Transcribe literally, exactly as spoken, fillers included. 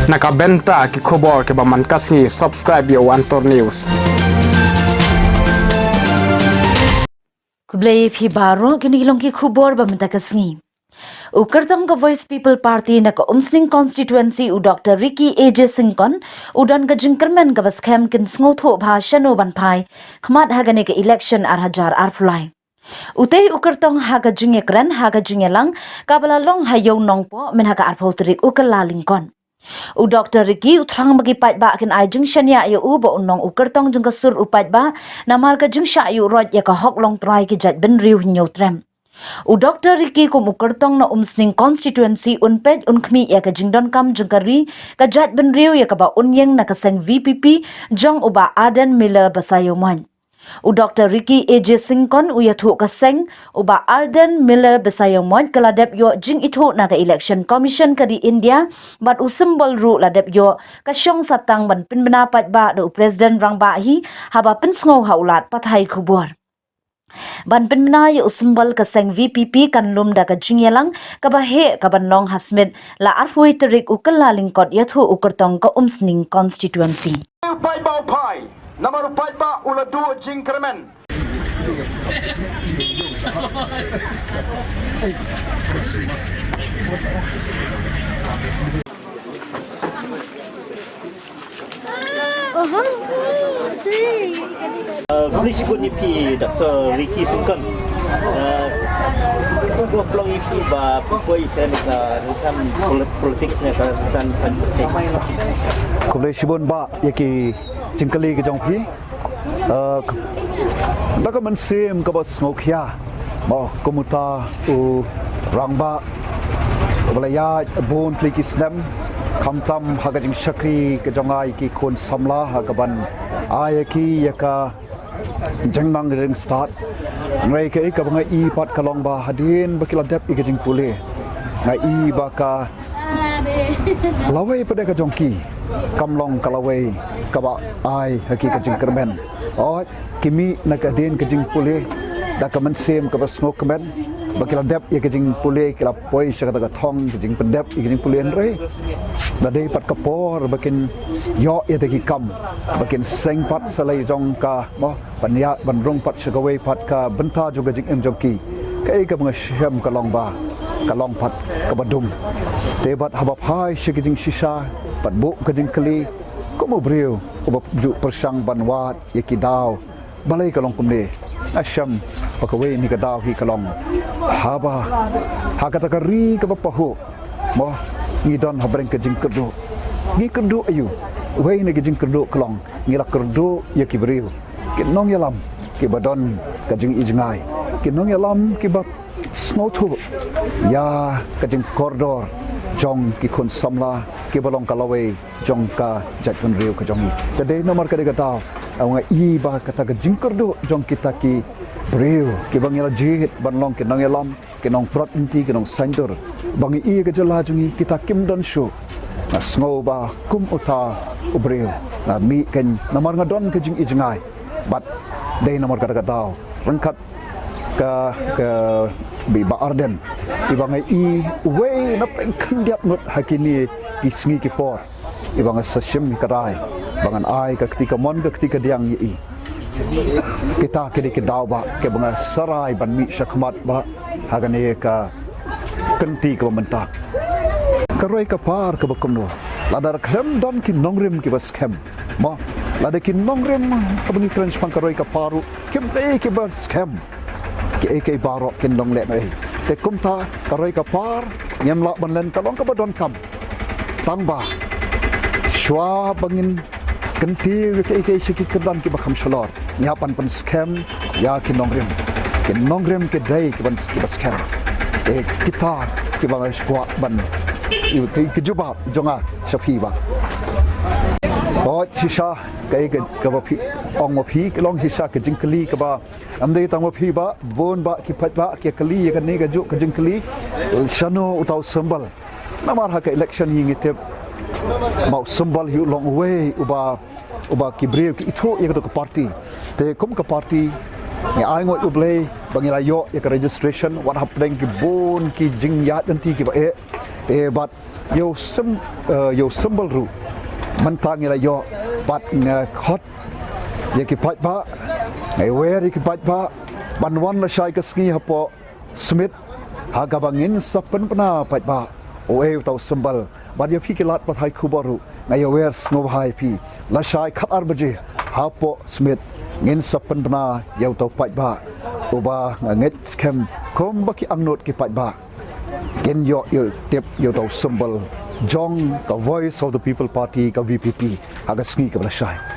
Na ka bynta ki khubor kiba man ka sngi, subscribe ïa u Antor News. Khublei phi baroh, kine ki long ki khubor ba mynta ka sngi. U kyrtong ka Voice People Party na ka Umsning Constituency, u Doctor Ricky A J Syngkon, u don ka jingkyrmen kaba skhem kin sngewthuh bha shano ban phai khmat ha kane ka election ar hajar arphew lai. Utei u kyrtong ha ka jingïakren ha ka jingïalang kaba la long ha Ïew Nongpoh mynha ka arphew tarik u Kyllalyngkot. U Doctor Ricky u thrang ba ki paidbah kin ai jingshaniah ïa u ba un long u kyrtong jong ka sur u paidbah, namar ka jingshah ïuhroit ïa ka hok longtrai ki jaitbynriew Hynñiewtrep. U Doctor Ricky kum u kyrtong na Umsning Constituency un peit un khmih ïa ka jingdonkam jong ka ri, ka jaitbynriew ïa kaba un ïeng na ka seng V P P jong u Bah Ardent Miller Basaiawmoit. U Doctor Ricky A J Syngkon u ïathuh ka seng, u Bah Ardent Miller Basaiawmoit ka la dep ïoh jingithuh na ka Election Commission ka ri India, bad u symbol ruh la dep ïoh, ka shong sa tang ban pynbna paidbah da u President Rangbah hi, haba pynsngew ha u lad pathai khubor. Ban pynbna ïa u symbol ka seng V P P kan lum da ka jingïalang kaba heh kaban long ha Smit la arphew tarik u Kyllalyngkot, ïathuh u kyrtong ka Umsning Constituency. U paidbah u phai, namar u paidbah u la duh jingkyrmen. Uh, khublei shibun ïa phi, Doctor Ricky Syngkon. Uh, khublei ïa phi ba phi poi sha ka rynsan polit-, politics ne ka rynsan science. Khublei shibun bah ïa ki jingkylli ki jong phi. Uh, da ka mynsiem kaba sngewkhia, mo, kum uta u rangbah uba la ïaid bun tylli ki snem, khamtam ha ka jingshakri ka jong nga ïa ki khun samla ha kaban ai ïa ki ïa ka jingnang ring stad. Hynrei kaei kaba nga i pat ka long ba hadien ba ki la dep ïa ka jingpule, nga i ba ka lawei pat de ka jong ki kam long ka lawei kaba ai ha ki ka jingkyrmen. Oi, ki mih na ka dien ka jingpule da ka mynsiem kaba sngewkmen, ba ki la dep ïa ka jingpule, ki la poi sha kata ka thong ka jingpyndep ïa ka jingpule, hynrei da dei pat ka por ba kin ïoh ïa ki kam, ba kin seng pat sa la jong ka, mo, ban ïa, ban rung pat sha kawei pat ka bynta jong ka jingim jong ki. Kaei kaba nga shem ka long ba ka long pat kaba dum. Te bad haba phai sha ka jingshisha, bad buh ka jingkylli, kum u briew uba ju pyrshang ban wad ïa ki daw, balei ka long kumne? Nga shem ba kawei na ki daw hi ka long haba ha kata ka ri kaba pahuh, mo, ngi don ha bneng ka jingkyrduh. Ngi kyrduh aïu? Wei na ki jingkyrduh ka long ngi la kyrduh ïa ki briew, ki nongïalam kiba don ka jingijngai, ki nongïalam kiba sngewthuh ïa ka jingkordor jong ki khun samla kiba long ka lawei jong ka jaitbynriew ka jong ngi. Te dei namar kata ka daw, nga i ba kata ka jingkyrduh jong kita ki briew kiba ngi la jied ban long ki nongïalam, ki nongpynroi lynti, ki nongsaiñdur ba ngi i ka jylla jong ngi, kita kim don shuh. Nga sngew ba kum uta u briew nga mih kein namar nga don ka jingijngai. Bad dei namar kata ka daw, ryngkat ka, ka Bah Ardent, iba nga i uwei na pdeng khyndiat ngut ha kine ki sngi ki por, iba nga sa shim ïa ka rai ba ngan ai ka kti kamon ka kti kadiang ïa i. Kita ki dei ki daw bah kiba nga sa rai ban mih shakhmat bah ha kane ka kynti kaba mynta. Ka roi ka par kaba kumno, lada khlem don ki nongrim kiba skhem, mo, lada ki nongrim haba ngi kren shaphang ka roi ka par ruh kim dei kiba skhem, kiei kiei baroh kin long lehnohei. Te kumta ka roi ka par ngim lah ban len, ka long kaba donkam. Tang ba shuwa ba ngin kyntiew ïa kiei kiei sha ki kyrdan kiba kham shalor, ngi hap ban pynskhem ïa ki nongrim. Ki nongrim ki dei kiban, kiba skhem. Te kita kiba nga kwah ban, ki, ki jubab jong nga sha phi bah. Hooid, shisha kaei ka, kaba phi ong ma phi ka long shisha ka jingkylli kaba ym dei tang ma phi bah, bun bah ki paidbah ki kylli ïa kane kajuh ka jingkylli, shano uta u symbol. Namar ha ka election hi ngi tip ba u symbol hi u long uwei uba, uba ki briew ki ithuh ïa kato ka party. Te kum ka party ngi ai nguh ïa U Blei ba ngi la ïoh ïa ka registration, wat hapdeng ki bun ki jingïaid lynti kiba eh. Te bad ïa u sym, eh, ïa u symbol ruh mynta ngi la ïoh bad nga khot ïa ki paidbah, nga ïawer ïa ki paidbah ban wan lashai ka sngi hapoh Smit ha kaba ngin sa pynbna paidbah u ei uta u symbol. Bad ïa phi ki lad pathai khubor ruh nga ïawer sngewbha ïa phi, lashai khatar baje hapoh Smit ngin sa pynbna ïa uta u paidbah uba nga ngeit skhem kumba ki angnud ki paidbah kin ïoh ïoh tip ïa uta u symbol jong ka Voice of the People Party, ka V P P, ha ka sngi kaba lashai.